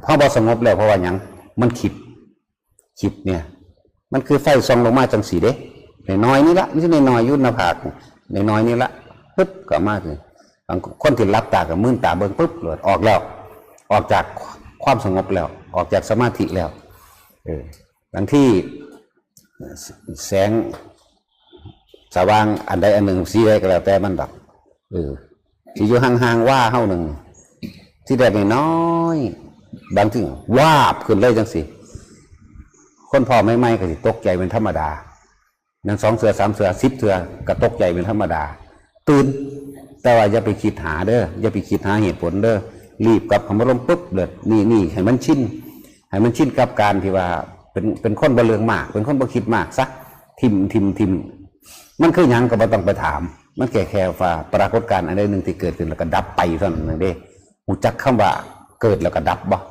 ເພາະບໍ່ສະຫງົບແລ້ວ ເພາະວ່າຫຍັງ? ມັນຄິດ ຄິດເນຍ ມັນຄືໄຟສ່ອງລົງມາຈັ່ງຊີ້ເດ້ ນ້ອຍໆນີ້ລະ ມັນຊິນ້ອຍໆຢູ່ໜ້າຜາກ ນ້ອຍໆນີ້ລະ ປຶບ ກໍມາ ບາງຄົນທີ່ຫຼັບຕາກໍມືນຕາເບິ່ງ ປຶບ ໂລດ ອອກແລ້ວ ອອກຈາກຄວາມສະຫງົບແລ້ວ ອອກຈາກສະມາທິແລ້ວ ເອີ ບາງທີ ແສງສະຫວ່າງອັນໃດອັນໜຶ່ງ ສີໃດກໍແລ້ວແຕ່ມັນດອກ ເອີ ຊິຢູ່ຫ່າງໆວາເຮົາໜຶ່ງ ທີແລກນ້ອຍໆ ບາງທີວາບຂຶ້ນເລີຍຈັ່ງຊີ້ ຄົນພໍ້ໃໝ່ໆກໍຊິຕົກໃຈເປັນທຳມະດາ ແມ່ນສອງເທື່ອ ສາມເທື່ອ ສິບເທື່ອ ກໍຕົກໃຈເປັນທຳມະດາ ຕື່ນ ແຕ່ວ່າຢ່າໄປຄິດຫາເດີ ຢ່າໄປຄິດຫາເຫດຜົນເດີ ຣີບກັບເຂົ້າມາລົມປຶບເລີຍ ນີ້ ນີ້ ໃຫ້ມັນຊິນ ໃຫ້ມັນຊິນກັບການທີ່ວ່າເປັນ ເປັນຄົນບໍ່ເລື່ອງມາກ ເປັນຄົນບໍ່ຄິດມາກຊະ ຖິ້ມ ຖິ້ມ ຖິ້ມ ມັນຄືຫຍັງກໍບໍ່ຕ້ອງໄປຖາມ ມັນແຄ່ ແຄ່ວ່າປາກົດການອັນໃດໜຶ່ງທີ່ເກີດຂຶ້ນແລ້ວກໍດັບໄປເທົ່ານັ້ນເດ້ ຮູ້ຈັກຄຳວ່າເກີດແລ້ວກໍດັບບໍ່?